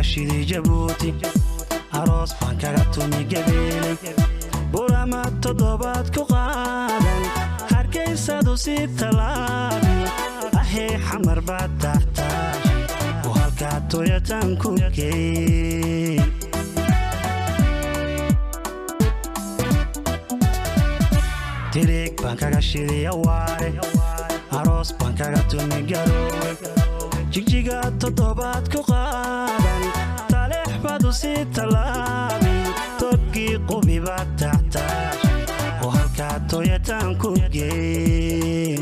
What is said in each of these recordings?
Shiday Jabuuti, aroos baan kaga tumi Gabeeley. Burama toddobaad ku qaadan, Hargaysadu si tallaabi. Ahee, Xamar baad taxtaashi oo halkaa Toyatan ku geey. Tiriig baan kaga shiday Awaare, aroos baan kaga tumi Garoowe. Jigjiga toddobaad ku qaadan, Taleex baad u sii tallaabi. Togii Qubi baad taxtaashi oo halkaa Toyatan ku geey.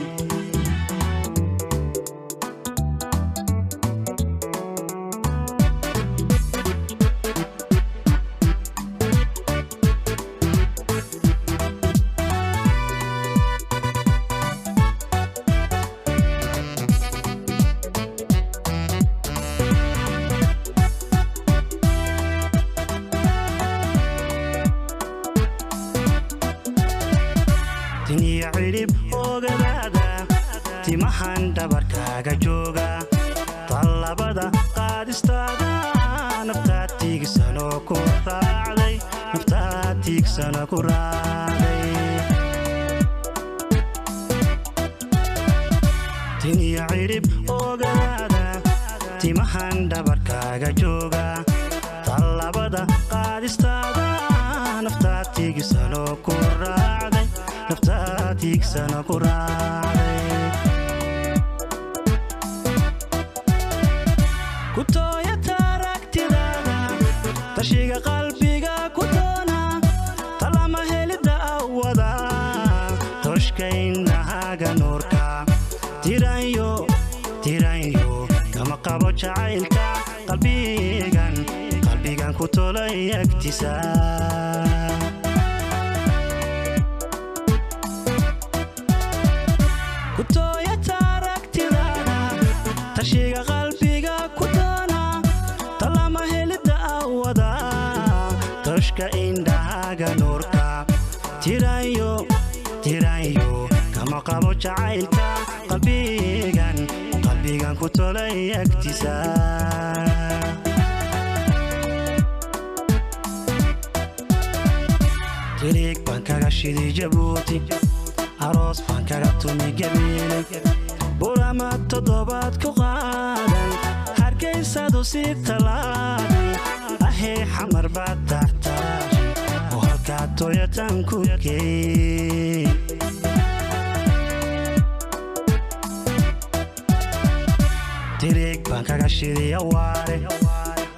Tiniyo cidhib oogadaada, timahan dhabarkaaga jooga, tallabada qaadistaada, naftaa tiigsanoo ku raacday, naftaa tiigsano ku raacday. Tiniyo cidhib oogadaada, timahan dhabarkaaga jooga, tallabada qaadistaada, naftaa tiigsanoo ku raacday, naftaa tiigsano ku raacday. Ku tooyata aragtidaada, tashiga qalbiga ku doona, talama helidda awada, tooshka indhahaaga nuurka. Tiranyo, tiranyo kama qabo jacaylka, qalbigan, qalbigan ku tolay agtiisa. Ku tooyata aragtidaada, tashiga qalbiga ku doona, talama helidda awada, tooshka indhahaaga nuurka. Tiranyo, tiranyo kama qabo jacaylka, qalbigan, qalbigan ku tolay agtiisa. Tiriig baan kaga shiday Jabuuti, aroos baan kaga tumi Gabiiley. Burama toddobaad ku qaadan, Hargaysadu si tallaabi. Ahee, Xamar baad taxtaashi oo halkaa Toyatan ku geey. Tiriig baan kaga shiday Awaare,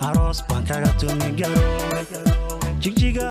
aroos baan kaga tumi Garoowe. Jigjiga.